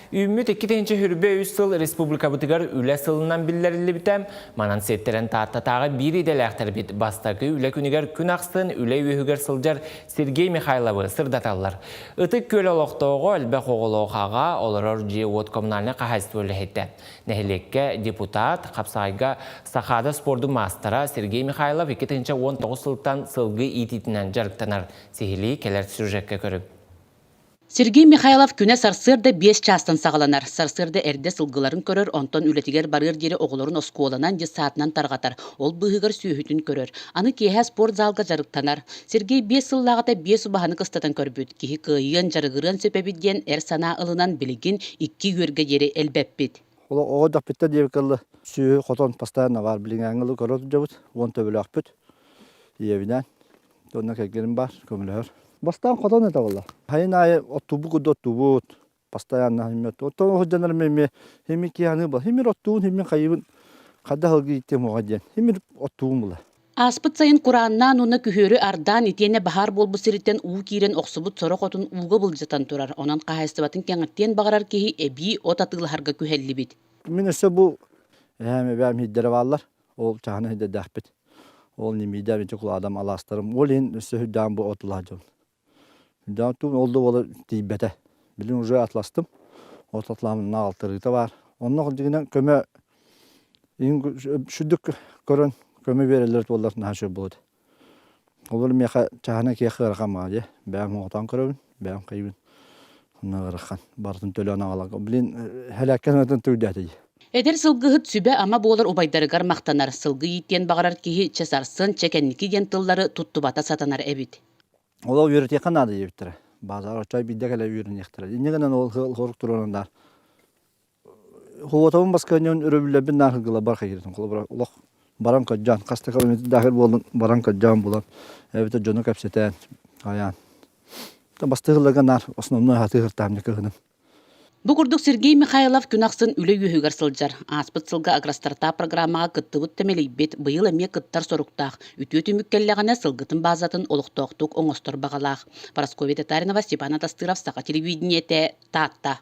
Үүммүт 2023 сыл республикабытыгар үлэ сылынан биллэриллибитэ. Манан сиэттэрэн Тааттатааҕы биир идэлээхтэрбит бастакы үлэ күнүгэр күн ахсын үлэ үөһүгэр сылдьар Сергей Михайловы сырдаталлар. Ытык Күөл олохтооҕо элбэх оҕолоох аҕа, олорор дьиэ-уот коммунальнай хаһаайыстыба үлэһитэ. Нэһилиэккэ депутат, хапсаҕайга Сахаада спордун маастара Сергей Михайлов 2019 сылтан сылгы иитиитинэн дьарыктанар. Сиһилии кэлэр сюжекка көрүҥ. Сергей Михайлов күнэ сарсыарда биэс чаастан саҕаланар. Сарсыарда эрдэ сылгыларын көрөр, онтон үлэтигэр барыар диэри оҕолорун оскуоланан, детсадынан тарҕатар, ол быыһыгар сүөһүтүн көрөр. Аны киэһэ спортзалга дьарыктанар. Сергей биэс сыллааҕыта биэс убаһаны кыстатан көрбүт. Киһи кыайыан, дьарыгырыан сөп эбит диэн эр санаа ылынан билигин икки үөргэ диэри элбэппит. Оҕо дьахпиттар диэбиккэ дылы сүөһү хотон постоянно баар билиҥээҥҥи ылы көрө сылдьабыт уон төбөлөөхпүт ийэбинээн Онно кэргэним баар, көмөлөһөр. Бастаан хотон этэ буолла. Хайын аайы оттуубут курдук оттуубут. Постоянно химмет. Оттон сылдьанар эмиэ химми киһи була. Химмир оттуубун, химмин хайыбын хайдах ылгы иттиэм оҕо диэн. Химмир оттуубун була. Ааспыт сайын курааннаан уонна күһүөрү ардаан итиэннэ баһаар буолбут сириттэн уу киирэн охсубут сорох отун ууга былдьатан турар. Онон хаһаайыстыбатын кэҥэттиэн баҕарар киһи эбии от атыылаһарга күһэллибит. Мин өссө бу эһээм эбээм иһирдэрэ бааллар. Ол чаһаны иһирдэрдээхпит. Ол ньимийдэм ити кулаадам алаастарым. Ол иһин өссө үрдээн бу отулаах дьон. Үрдээн оттуум ол да буола тиийбэтэ. Билин уже атластым. От атлаамына алтырыыта баар. Онно дьиҥинэн көмө сүрдүк көрөн көмө биэрэллэр буоллар наһаа үчүгэй буолуо этэ. Олор миэхэ чаһына киэхэ ыарахан баҕа дии. Бэйэм оҥотон көрөбүн, бэйэм хайыбын. Онно ыарахан. Барытын төлөөн аҕаларга. Блин, һэлээккэ санатын түрдээтэ дии. Эдэр сылгыһыт сүбэ-ама буолар убайдарыгар махтанар, сылгы ииттиэн баҕарар киһи чэ сарсын, чэ кэнники диэн тыллары туттубата сатанар эбит. Ол үөрэтиэххэ наада диэбиттэрэ. Базар оччой биирдэ кэлэ үөрэниэхтэрэ. Инньэ гынан ол хорук туруоран даар. Хуотабын баскыанньабын өрөбүллэрбин наар сылгыларбар хайыыртым. Холобура, олох баран көрдөөн, хас да километрдаах буолан баран көрдөөн булан, эбэтэр дьону кэпсэтэн, айаан. Бастыһылларга наар основной хатыһыртаамньы кыһыным. Бу курдук Сергей Михайлов күн ахсын үлэ үөһүгэр сылдьар. Ааспыт сылга Агростартап программаҕа кыттыбыт тэмэлийбит, быйыл эмиэ кыттар соруктаах. Үтүө түмүк кэллэҕинэ сылгытын баазатын олохтоохтук оҥостор баҕалаах. Парасковья Татаринова, Степан Атастыров, Саха телевидениетэ, Таатта.